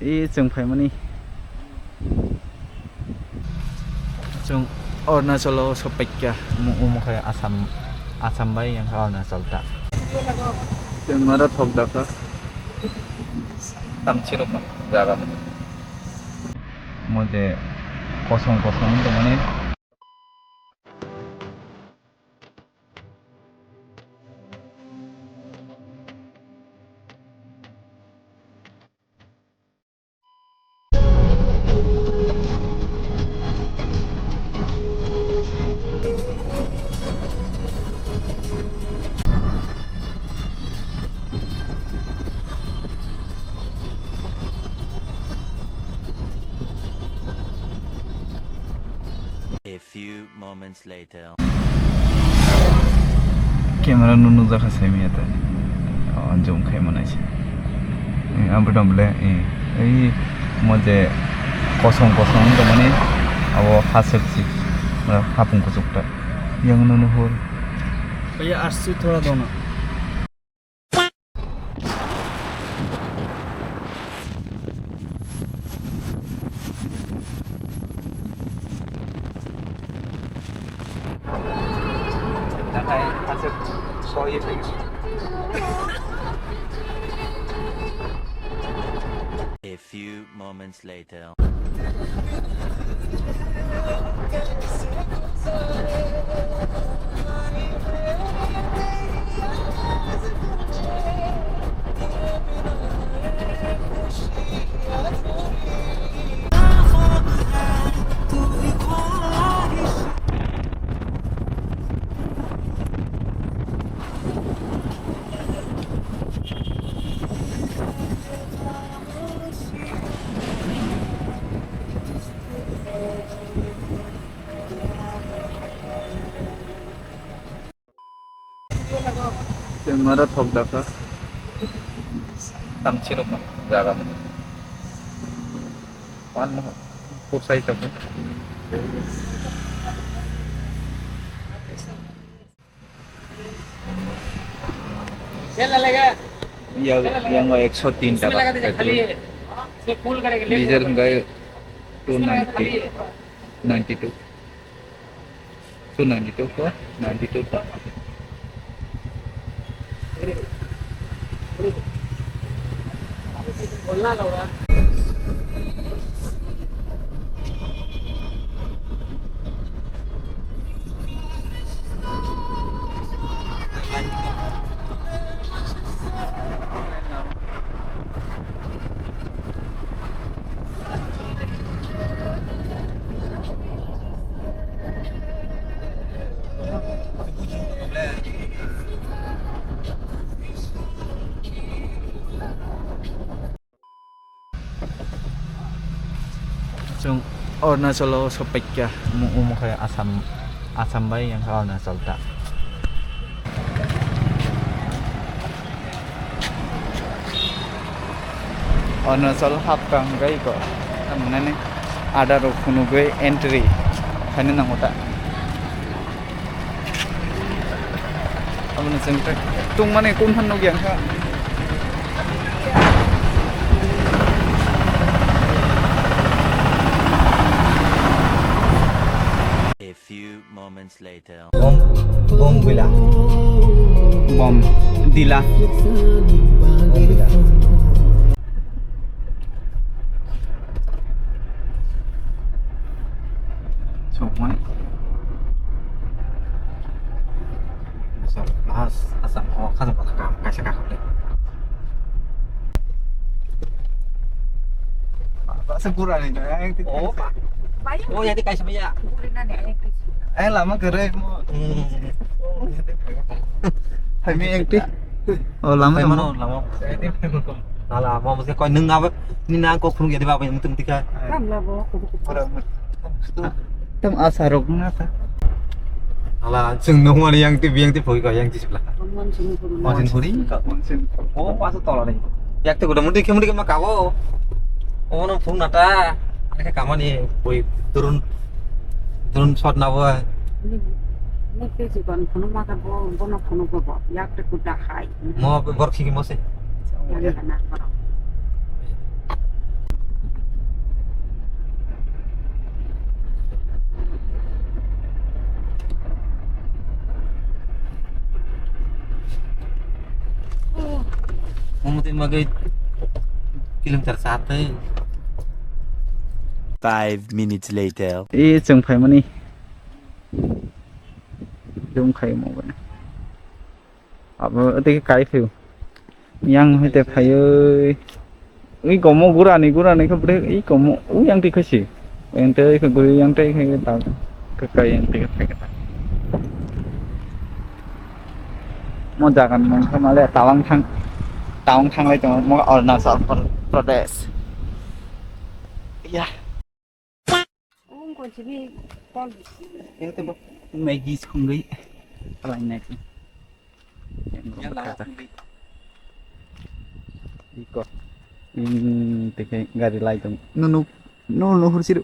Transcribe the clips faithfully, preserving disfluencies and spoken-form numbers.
E, chwng phaimani. Chwng Arunachal o sophaikha, omo khe Assam, Assam bai wngkha Arunachal ta. Chwng aro thok dakha. Tamchi rok jaga. Omo je kosong kosong wng tongmani. A few moments later. Camera no nukjakha simi ata. O, zoom khai manai se. Eh, abo dom le, eh, ei mo je kosong kosong wng tongmani, abo hasuk si, hapung kuchuk ta. Yang no nuhur. Bhaiya, assi thoda do na. A few moments later. Chwng aro thok dakha. Tamchi rok jaga. Wan no, kursai tabuk. Yang, yang ekso tin taka petrol. Diesel hingke two ninety, ninety two. Two ninety two ko, ninety two taka. Chwng Arunachal o sophaikha, omo, omo khe Assam, Assam bai wngkha Arunachal ta. Arunachal hapkha hwnkhe iko, tamni aadhaar rok phunugwi entry khaina nango ta. Aboni chwng tongmani kung phan nukya wngkha. A few moments later. Bom, bom bila. Bom dila. Bom bila. Sokmani. Asam, bahas, asam, oh, khajak, khajak, kaisa kakhok le. Bahasa gura ni, yang ti. Oh, pa. Oh, yang ti kaisa maya. Eh, lama kere mo. Hmm. Hai mi yang ti. Oh, lama. Hai mano, lama. Ala, mo mesti kau neng apa? Ni nang kok khulung jadi apa yang mutung tika. Kam labo. Tam asa rok na ta. Ala, chwng nungmani yang ti, yang ti phoi ka, yang ti sibla. Monsin phuri? Monsin. Oh, asa tola ni. Yak te goda mundi khe mundi khe ma kabo. Oh, no phung nata. Ane khe kamani phoi turun, turun shot na bo. Ni, ni te jibon phunu ma kabo, bono phunu kabo. Yak te kuda khai. Mo bor khiki mo se. Yang na kabo. Tei magwi kilometer sa tei. Five minutes later. E, chwng phaimani. Chwng khai mo bani. Abo tei kai phai. Yang hai te phai oi. Ui komo gurani, gurani khe bre, ui komo, ui yang twi khaisi. Yang twi khe guri, yang twi khe ta, khe kai yang twi khe ta. Mo jagan mung khe male Tawang thang, Tawang thanglai tongo, mo Arunachal Pradesh. Ya. Ungkon simi kol. Yang tei bo Maggi songwi kalainai. Yang Yang lama kata. Songwi. Iko. Ini teke gari lai tong. Nunu, nunu hursiru.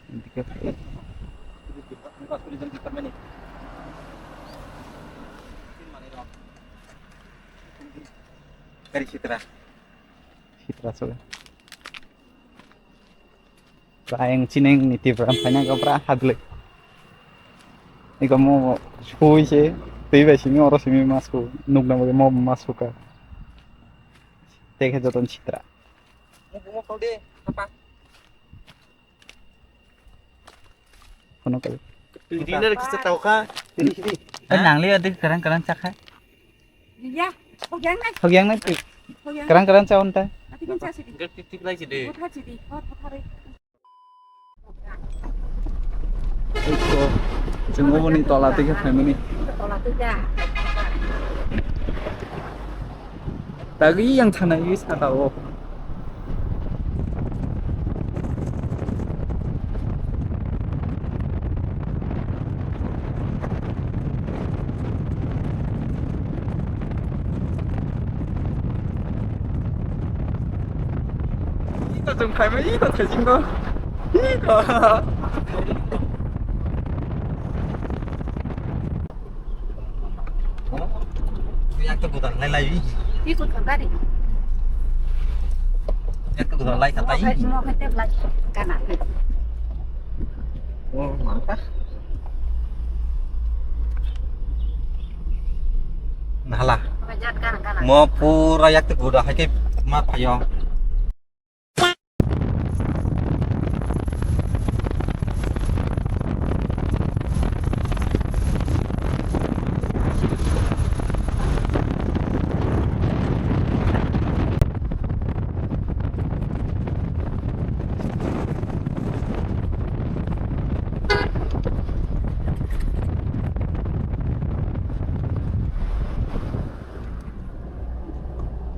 Ini teke. Gari Citra. Citra soga. Pura yang chineng ni Tipra phaina ka pura hadle. Iko mo sui se, tei bai simi oro simi mas ko, nuk na mo mas ko ka. Tei khe joton Citra. Kono ka. Dinner kisa tau kha. Eh, nang le adik kerang kerang chakha. Ya, hogyang nai. Hogyang nai. Hogyang. Kerang kerang chaun ta. Ati kan chasi di. Tik tik lai sidi. Botha sidi. Bot botha re. Ito, chwng oboni tola twi khe phaimani. Tola twi kha. Tagwi yang thana wi saka o. Ito chwng phaima, ito thaisingo. Ito. Yak to gudang lai lai. Iko to gari. Yak to gudang lai kha tai. Mo khai, mo khai tek lai. Kana. Oh, mangka. Nahala. Bajar kana, kana. Mo pura yak to guda hai ke ma phayo.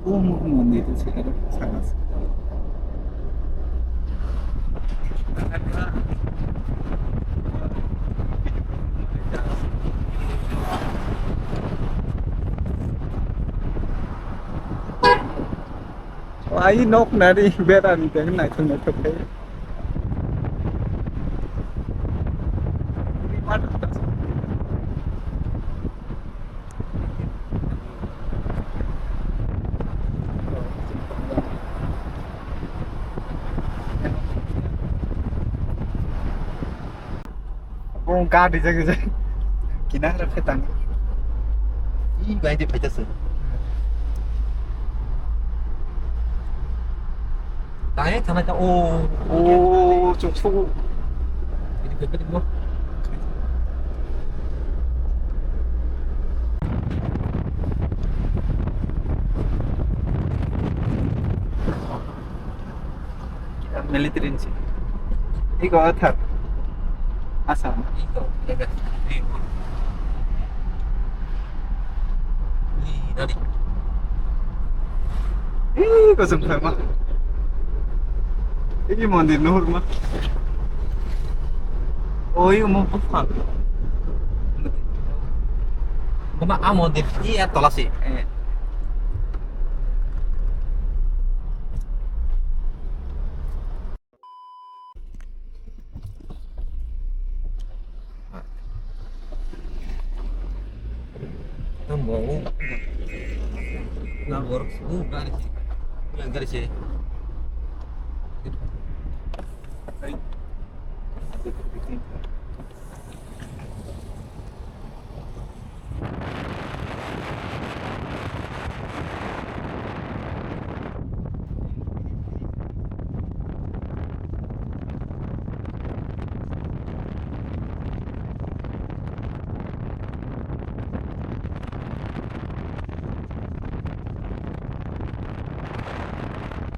O mo-, mondir se aro sana se. Ai nok nari berani teng naithok naithok khe. Bo gari jaga jaga. Kinang ra phetang. Ih, bai de phaita se. Tang thana ta o. O, chuk chuk. Military ni se. Iko thar. Assam. Iko, iko. Ih, dari. Ih, kosong sama. Ini mondir nuhur ma. Oh, iya mau buka. Mama, ah, mondir. Iya, tolasi. Eh. Tamo. Na borok su gari se. Yang gari se.